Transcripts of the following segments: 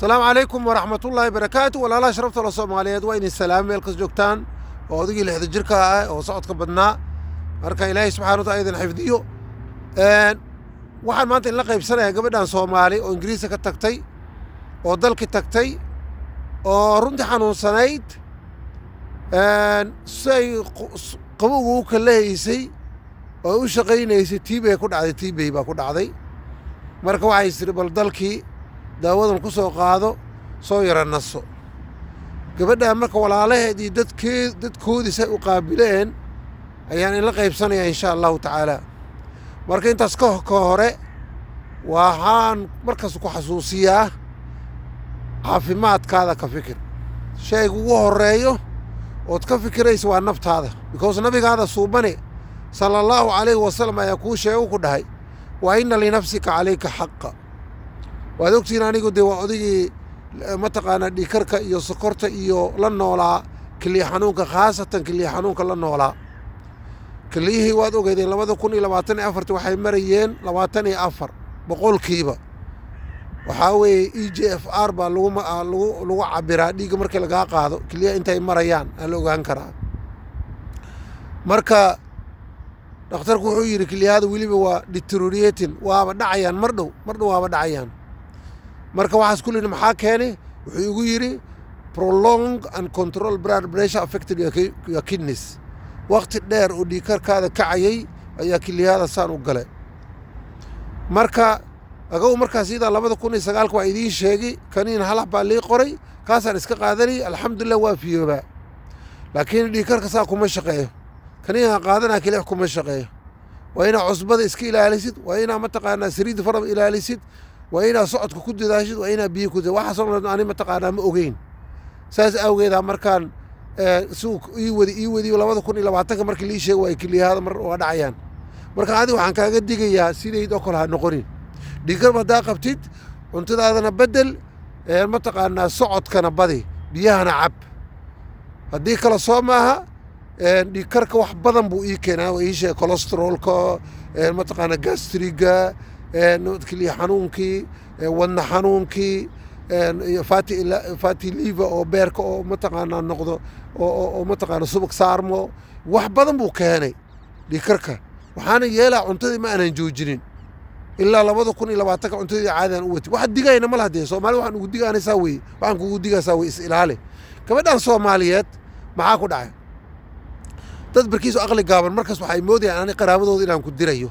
Asalaamu calaykum waraxmatullaahi barakaatu. Walaalaha sharafta la Soomaaliyeed, waa idin salaamay meel kas joogtaan oo odigii 60 jirka ah oo socodka badnaa. Marka Ilaahay subxana wa taala idin xifdiyo. Waxaan maanta inla qaybsanayaa gabadhan Soomaali oo Ingiriiska ka tagtay oo dalki tagtay oo runtii xanuunsanayd, si ay qabowga u kalahaysay oo u shaqaynaysay. TB ku dhacday, TB baa ku dhacday. Marka waxay tiri, bal dalkii daawadan ku soo qaado, soo yara naso. Gabadhan marka walaalaheed iyo dadkee dadkoodii say u qaabileen ayaan inla qaybsanayaa, insha Allahu tacaala. Marka intaas ka hore, waxaan markas ku xasuusiyaa, caafimaadkaada ka fikir. Shayga ugu horeeyo ood ka fikiraysa waa naftaada, because nabigaada suubane sala Allahu calayhi wasalam ayaa kuu sheego, ku dhahay: "Wa inna linafsika calayka xaqa." Waad ogtihiin, anigu dee waa odigii mataqaanaa dhiigkarka iyo sokorta iyo la noolaa, keliya xanuunka, khaasatan keliya xanuunka la noolaa. Keliyihii waad ogeydeen, 2024-ti waxay marayeen 24%. Waxaa weeye eGFR baa lagu cabiraa dhiigga markii lagaa qaado, keliyaha intay marayaan aa la ogaan karaa. Marka dhakhtarku wuxuu yidhi keliyahada weliba waa deteriorating, waaba dhacayaan mar dhow, mar dhow waaba dhacayaan. Marka waxaas kullina maxaa keenay? Wuxuu igu yidhi: "Prolong uncontrolled blood pressure affected your kidneys." Waqti dheer oo dhiigkarkaada kacayay ayaa keliyahada saan u galay. Marka agow markaas iyadaa 2009-ka waa idiin sheegay, kaniin halax baa lii qoray, kaasaan iska qaadanayay. Alxamdulilah, waa fiyoobaa, laakiin dhiigkarka saa kuma shaqeeyo. Kaniinkaan qaadanaa kelix kuma shaqeeyo. Waa inaa cusbada iska ilaalisid, waa inaa mataqaanaa saliidda faraba ilaalisid, waa inaad socodka ku dadaashid, waa inaad biyo ku waxaasoo dhan. Ani mataqaanaa ma ogeyn, saas awgeedaa markaan si uu ii wadi ii wadiyo, 2020-ka markii lii sheego ay keliyahada mar waa dhacayaan. Marka adi waxaan kaaga digayaa, sidayd oo kale ha noqonin. Dhiigkarba haddaa qabtid, cuntadaadana bedel, mataqaanaa socodkana badi, biyahana cab. Haddii kale soo maaha, dhiigkarka wax badan buu ii keenaa. Waa ii sheegay: cholesterolka, mataqaanaa gastriga, keliya xanuunkii, wadna xanuunkii, iyo fatty liver oo beerka oo mataqaanaa noqdo oo mataqaana subag saarmo. Wax badan buu keenay dhiigkarka. Waxaana yeelaa, cuntadii ma aanan joojinin ilaa 2020-ka, cuntadii caadiyan u wati. Wax digayna ma laha dee. Soomaalida waxaan ugu digaanaysaa weye, waxaan kugu digaysaa weye, is ilaali. Gabadhan Soomaaliyeed maxaa ku dhacay? Dad barkiisu aqli gaaban markaas waxay moodayaan ani qaraabadooda inaan ku dirayo.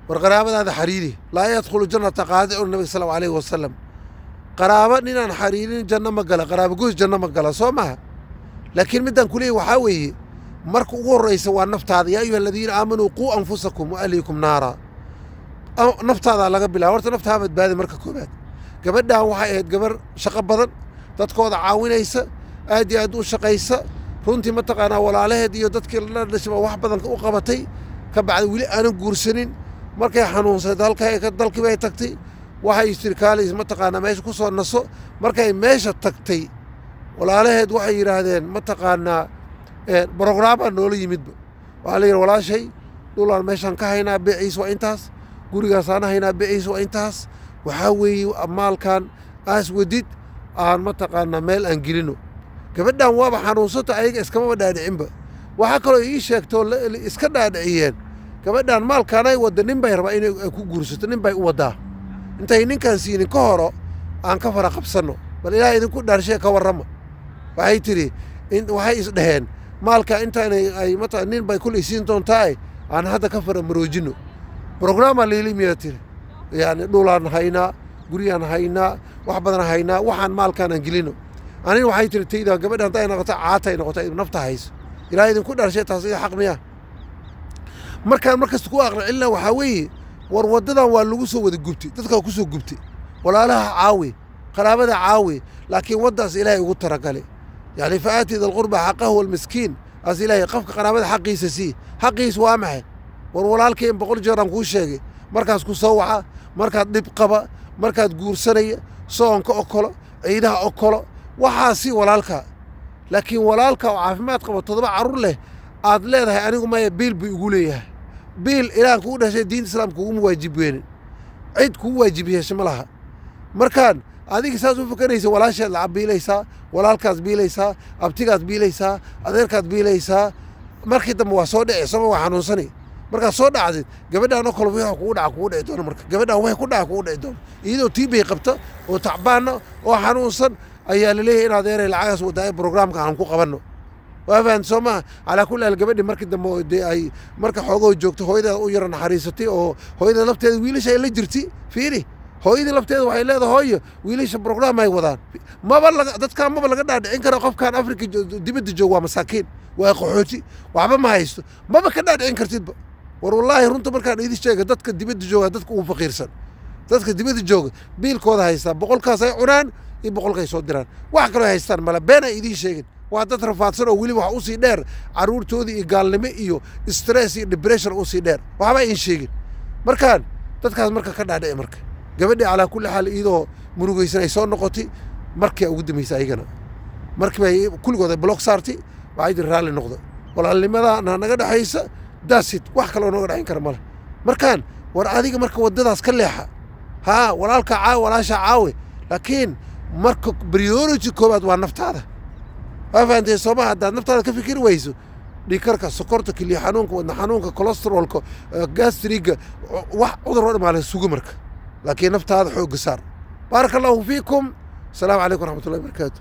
War qaraabadaada xariiri. "Laa yadkhulu jannata qaadicun," nabiga sal alayhi wasalam. Qaraabo ninaan xariirin janno ma gala, qaraabo goys janno ma gala, soo maha? Laakiin middaan ku leeyahy waxaa weeye, marka ugu horreysa waa naftaada. "Yaa ayuha aladiina aamanuu quu anfusakum wa ahliikum naara." Naftaadaa laga bilaba horta, naftaa badbaadi marka koobaad. Gabadhan waxay ahayd gabar shaqo badan, dadkooda caawinaysa, aad iyo aad u shaqaysa runtii. Mataqaanaa walaalaheed iyo dadkii la dhashay wax badan u qabatay. Ka bacdi weli aanan guursanin. Markay xanuunsatay dalkii bay tagtay. Waxay istiri, kaalays mataqaanaa meesha ku soo naso. Markay meesha tagtay, walaalaheed waxay yidhaahdeen, mataqaanaa programaa noola yimidba. Waxaa la yidhi, walaashay, dhulaan meeshaan ka haynaa, beeciis waa intaas, gurigaasaan haynaa, beeciis waa intaas. Waxaa weeye maalkan aas wadid aan mataqaanaa meel aan gelino. Gabadhan waaba xanuunsanta, ayaga iskamaba dhaadhicinba. Waxaa kaloo ii sheegtoo iska dhaadhiciyeen, gabadhan maalkaanay wadda nin bay rabaa inay ku guursato, nin bay u waddaa. Intay ninkan siinin ka horo aan ka fara qabsanno. Bal Ilaah idinku dhaarshee, ka warrama. Waxay tidhi, waxay isdhaheen, maalka intaanay ay mata nin bay kuley siin doontaa, aan hadda ka fara maroojino. Programaa liili miyaa tiri, yani dhulaan haynaa, guryaan haynaa, wax badan haynaa, waxaan maalkaan aan gelino. Anina waxay tiri, tayda gabadha hadday noqoto caatay noqoto, nafta hayso. Ilaah idinku dhaarshay, taas iyo xaq miya? Markaan markasta ku aqli celina waxaa weeye, war waddadan waa lagu soo wada gubtay, dadkaa ku soo gubtay. Walaalaha caawi, qaraabada caawi, laakiin waddaas Ilaahay ugu talagalay, yani "fa-aati da alqurba xaqahu walmiskiin" aas Ilaahay, qofka qaraabada xaqiisa sii. Xaqiis waa maxay? War walaalkay, in 100 jeer aan kuu sheegay, markaas ku soo waca, markaad dhib qaba, markaad guursanaya, soonka okolo, ciidaha okolo, waxaasi walaalka. Laakiin walaalka oo caafimaad qaba, 7 carruur leh, aad leedahay anigu maya, biil buu igu leeyahay. Biil Ilaah kugu dhashay, diinta Islaamka kuguma waajib weenin, cid kugu waajib yeesha ma laha. Markaan Adiga saas u fakaraysa, walaasheed lacag biilaysaa, walaalkaas biilaysaa, abtigaas biilaysaa, adeerkaad biilaysaa. Markii dambe waa soo dhici sama, waa xanuunsani. Markaad soo dhacdid, gabadhaan oo kale wixii kugu dhaca kugu dhici doono. Marka gabadhaan waxay ku dhaca kugu dhici doono, iyadoo TB qabta oo tacbaana oo xanuunsan ayaa laleeyahay in adeeray lacagaas wadaaye programka aan ku qabanno. Waa fahanti soo maaha? Calaa kulli haal, gabadhi markii dambe oo dee ay marka xoogoo joogto, hooyadeeda u yara naxariisatay oo hooyada lafteeda wiilasha ay la jirtay. Fiiri, hooyadii lafteeda waxay leedahay, "Hooyo, wiilasha program ay wadaan." Maba laga, dadkaan maba laga dhaadhicin karo. Qofkaan Afrika dibadda jooga waa masaakiin, waa qaxooti, waxba ma haysto, maba ka dhaadhicin kartidba. War wallaahi, runta markaan idin sheega, dadka dibadda jooga dadka ugu faqiirsan. Dadka dibadda jooga biilkooda haystaa, 100-kaas ay cunaan iyo 100-kay soo diraan, wax kaloo haystaan male. Been ay idiin sheegin. Waa dad rafaadsan oo weliba wax usii dheer caruurtoodii iyo gaalnimo iyo stress iyo depression usii dheer. Waxba iin sheegin. Markaan dadkaas marka ka dhaadhici. Marka gabadhii, calaa kulli xaal, iyadoo murugaysan ay soo noqotay. Markii ugu dambeysay ayagana markii bay kulligood ay block saartay. Waxay tiri, "Raalli noqda, walaalnimada na naga dhexaysa dasit, wax kaloo nooga dhexayn kara male." Markaan war adiga marka waddadaas ka leexa. Haa, walaalka caawi, walaasha caawi, laakiin marka priority koowaad waa naftaada. Waa fahanteen sooma? Haddaad naftaada ka fikiri weyso, dhiigkarka, sokorta, kiliya xanuunka, wadna xanuunka, cholesterolka, gastriga, wax cudur oo dhan baa la sugo marka. Laakiin naftaada xoogga saar. Baaraka allahu fiikum. Asalaamu calaykum waraxmatullahi wabarakaatu.